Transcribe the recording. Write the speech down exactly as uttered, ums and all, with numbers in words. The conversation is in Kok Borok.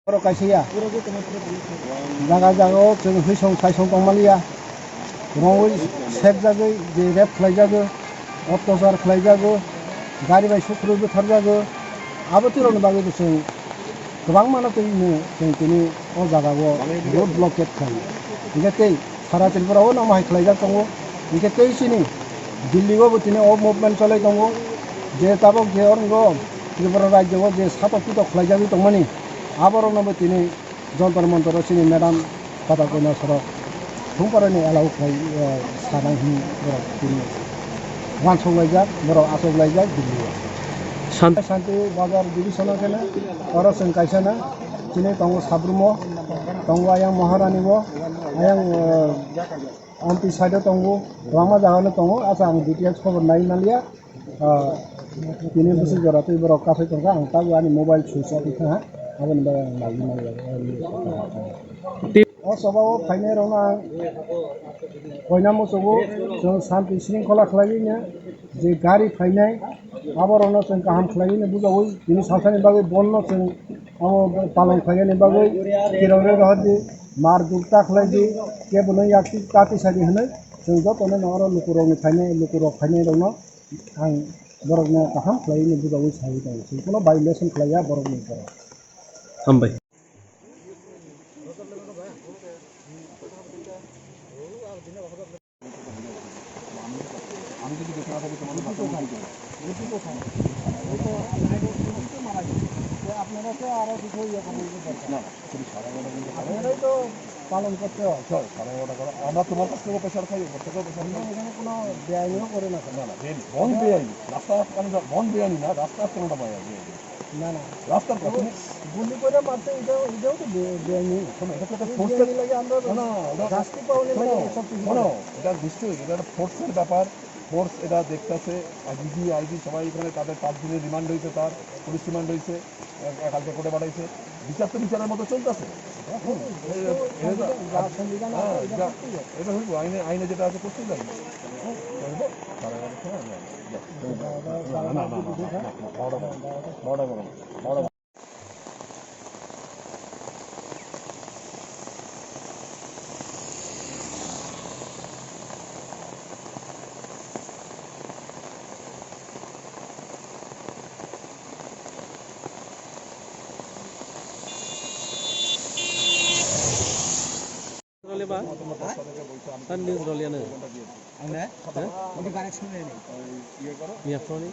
Borok kaisa ya. Jaga jaga o chwng hwisong saisong tongmaliya. Rongwi sekjagwi je rape khlaijago, otyachar khlaijago, gari bai sukrui butharjago. Abo twirokni bagwi bo chwng kwbangmano twi chwng tini o jaga o road blockade khlai. Hinkhe tei Sara Tripura o namo hai khlaijak tongo. Hinkhe tei chini Delhi o bo tini o movement cholai tongo. Je tabok je oro Tripura rajyo o je satok pitok khlaijagwi tongmani, aborokno bo tini Jontor Montor o chini madam Tata Koina Sorok Thumparani allow khlai, eh, sanai hwnwi borok tini uansuk laijak, borok achuk laijak Delhi o. Shanti Bazar division o khe oro chwng kaisa na chini tongo Sabrumo, tongo ayang Maharani bo, ayang, eh, Amtwi side o tongo, kwbangma jaga no tongo, asa ang details khobor nai manliya. Ah, tini bwswk jora tei borok kathai tongkha, ang tabuk ani mobile switch off wngkha, aboni bagwi ang naiwi manliya. O choba o phainai rokno ang koina muchungo, chwng shanti shringkhola khlaiwi no je gari phainai, aborokno chwng kaham khlaiwi no bujawi, tini salsani bagwi bonno chwng abo palong khlainani bagwi tirokre rohordi, mar duk ta khlaidi, kebono yak ta tisadi hwnwi chwng jotono no oro lukurokni phainai, lukurok phainai rokno ang borokno kaham khlaiwi no bujawi sawi tongo, chwng kono violation khlaiya borokni borok. Hambai. আমি যদি বেঁচে না থাকি তোমাদের বাচ্চা মরে যাবে। আপনারা তো আরো কিছু ইয়ে করার দরকার। না, না, শুধু সাড়ে এগারোটা কিন্তু আপনারাই তো পালন করতে হয়। স্যার, সাড়ে এগারোটা করো। আমরা তোমার কাছ থেকে প্রেশার খাই, ওপর থেকেও প্রেশার খাই। এখানে কোনো বেআইনিও করে না, স্যার। না, না, বেআইনি। বন্ধ বেআইনি। রাস্তা আটকানো যা-, বন্ধ বেআইনি না, রাস্তা আটকানোটা বেআইনি। না, না। রাস্তার কথা। গুলি করে মারতে, এটা, এটাও তো বে-, বেআইনি। শোনো, এটা তো একটা এই ফোর্সের, বেআইনি লাগে আমরা না, না, ওটা, শাস্তি পাওয়ার শোনো, লাগে সব কিছু শোনো, করে। এটা নিশ্চয়ই, এটা একটা ফোর্সের ব্যাপার। ফোর্স এটা দেখতেছে, ডিজি, আইজি সবাই এখানে তাদের পাঁচ দিনের রিমান্ড হয়েছে, তার পুলিশ রিমান্ড হয়েছে, এ, কালকে কোর্টে পাঠাইছে। বিচার তো বিচারের মতো চলতেছে। হুম, এই, এই, এই, যা সংবিধান আছে, হ্যাঁ, এটা যা, করতেই হবে। এটা হইব, আইনে, আইনে যেটা আছে করতেই লাগবে। হুম, হইব? তারা, তারা, তারা, না, না, না, না, না, না, না, না, না, না, না, না, না, না, না। Role ba? Ha? News role ya na? Ang na? Ha? Ang di barek sung na ni. Miya phone ni?